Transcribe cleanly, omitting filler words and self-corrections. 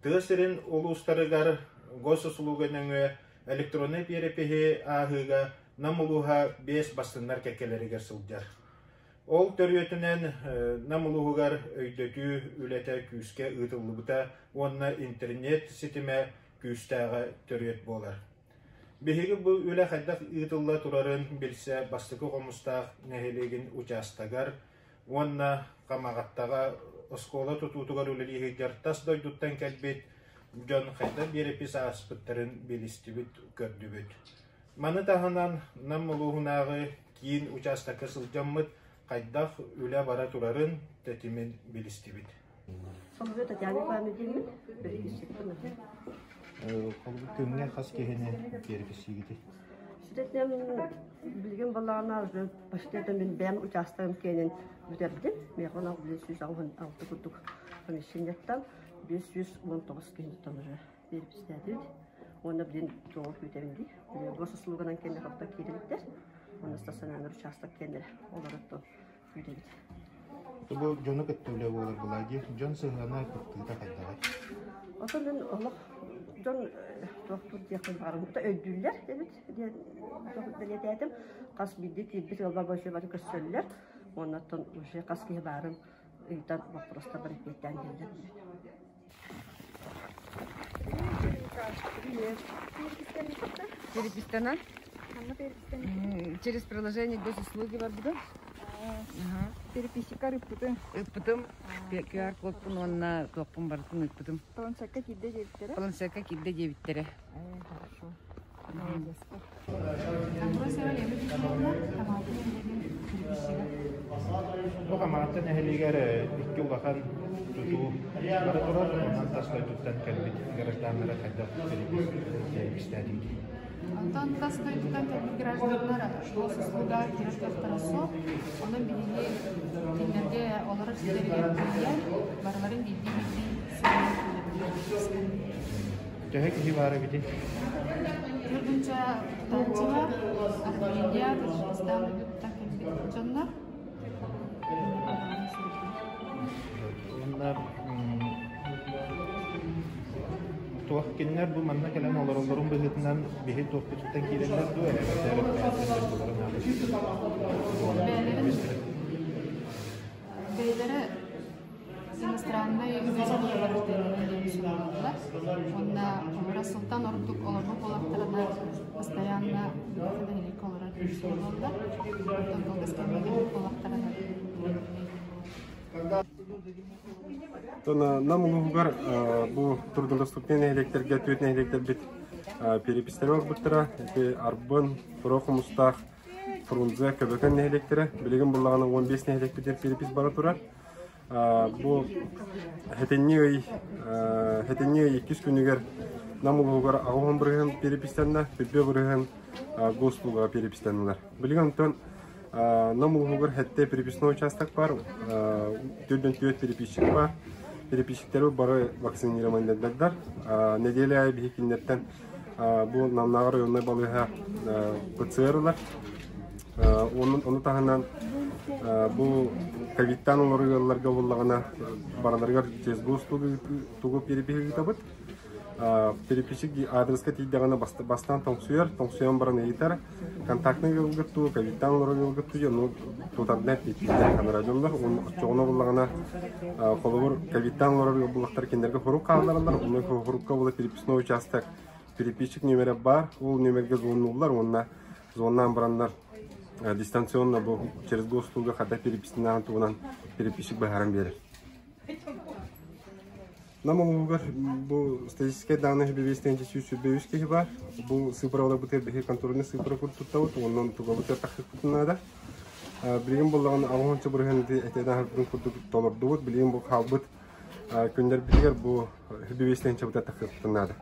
Тыа сирин улуустарыгар госуслуга нөҥүө электроннай перепиһи ааһыыга Нам улууһа биэс бастыҥнар кэккэлэригэр сылдьар. Ол төрүөтүнэн Нам улууһугар өйдөтүү үлэтэ күүскэ ыытыллыбыта уонна интернет ситимэ күүстээҕэ төрүөт буолар. Биһиги бу үлэ хайдах ыытылла турарын билсэ Бастакы Хомустаах нэһилиэгин учаастагар уонна Хамаҕаттаҕа оскуола тутуутугар үлэлии сылдьар тас дойдуттан кэлбит дьон хайдах биэрэпис ааспыттарын билистибит, көрдүбүт. Маны таһынан Нам улууһунааҕы киин учаастакка сылдьаммыт хайдах үлэ бара турарын тэтимин билистибит. Соловьев Татьяна Ивановна диэммит, переписчикпын. Холбу күҥҥэ хас киһини переписчигитий? Сүрэтинэн билигин балаҕана уже почти это мин бэйэм учаастагым киэнин бүтэрдим. Миэхэ онон 586 курдук помещениеттан 519 киһиттэн уже перепистээтибит. Уонна билин тоҕо күүтэбин дии. Госуслуганан кэннэ хапта киирбиттэр. Уонна стационарный участок кэннэ олороттон күүтэбит. Бу дьону кытта үлэ буолар былаа дии. Дьон сыһыана кыттыыта хайдаҕый? Отон мин олох дьон туохтуур диэхпин баҕарабын. Өйдүүллэр эбит диэн бэлиэтээтим. Хас биирдии киирбит ыалбар больше бары көрсөллөр. Уонна оттон уже хас киһи баарын ыйытар боппуруостарбар эппиэттээн иһэллэр. Переписана. Через приложение госуслуги барбытым. Переписчикка ыппытым. Ыппытым. QR-кодпун уонна туохпун барытын ыппытым. Планшетка киирдэ диэбиттэрэ. Планшетка киирдэ диэбиттэрэ. Хорошо. Бу Хамаҕатта нэһилиэгэр икки улахан тутуу бара турар, онон тас дойдуттан кэлбит гражданнары хайдах перепистээтигит? Онтон тас дойдуттан кэлбит гражданнар госуслуга киирэр кыахтара суох. Онон биһиги кинилэргэ олорор сирдэригэр тиийэн, барыларын биирдии-биирдии суруйан Төһө киһи баар эбитий? Төрдүнчэ тутааччылар, Армения, Таджикистан дойдуттан кэлбит дьоннор. Уонна туох кинилэр бу манна кэлэн олороллорун быһыытынан биһи туохпутуттан киирэллэр дуо эбэтэр бэйэлэрин дойдуларын Бэйэлэрин бэйэлэрэ Иностраннай виза быһалар диэн суруйаллар. Уонна олоро сылтан ордук олорбут буоллахтарына постоянно нэһилиэккэ олорор диэн суруйаллар. Оттон кылгас кэмҥэ кэлбит буоллахтарына Нам улууһугар бу труднодоступный нэһилиэктэргэ түөрт нэһилиэктэрбит перепистэри оҥорбуттара. Ити Арбын, Тура Хомустаах, Фрунзе, Көбөкөн нэһилиэктэрэ. Билигин буллаҕына 15 нэһилиэкпитигэр перепись бара турар. Бу сэтинньи ый сэтинньи ый иккис күнүгэр Нам улууһугар 80 бырыһыан переписьтэннэ, 40 бырыһыан госуслугаҕа переписьтэннилэр. Билигин онтон Нам улууһугар сэттэ переписной участок баар, 44 переписчик баар. Переписчиктэри бары вакцинированнайдар. Нэдиэлэ аайы биһи кинилэртэн бу Намнааҕы районнай балыыһа ПЦР ылар. Ону таһынан бу ковидтаан олорор ыалларга буоллаҕына барыларыгар ЧСГО тугу перепиһи ыытабыт. Переписчик аадырыска тиийдэҕинэ бастаан тоҥсуйар, тоҥсуйан баран ыйытар. Контактный ыалгыт дуу, ковидтаан олорор ыалгыт дуу, ону тутарна эппиэттиирдээх анараа дьоннор. Оччоҕуна буоллаҕына холобур ковидтаан олорор ыал буоллахтар кинилэргэ хорук хааллараллар, онно хорукка буола переписной участок переписчик нүөмэрэ баар, ол нүөмэргэ звоннуллар уонна звоннаан бараннар дистанционно бу через госуслуга хата переписнаан туһунан переписчик быһааран биэрэр. Нам улууһугар бу статистическай дааннай бэбиэстэнчи 123 киһи баар. Бу сыыпыраларбытыгар биһиги контрольный сыыпыра курдук туттабыт, онон тугабытыгар тахсыахпытын наада. Билигин буоллаҕына 60 бырыһыан этэн аһарбытын курдук толордубут. Билигин бу хаалбыт күннэрбитигэр бу бэбиэстэнчэбитэ тахсыахпытын наада.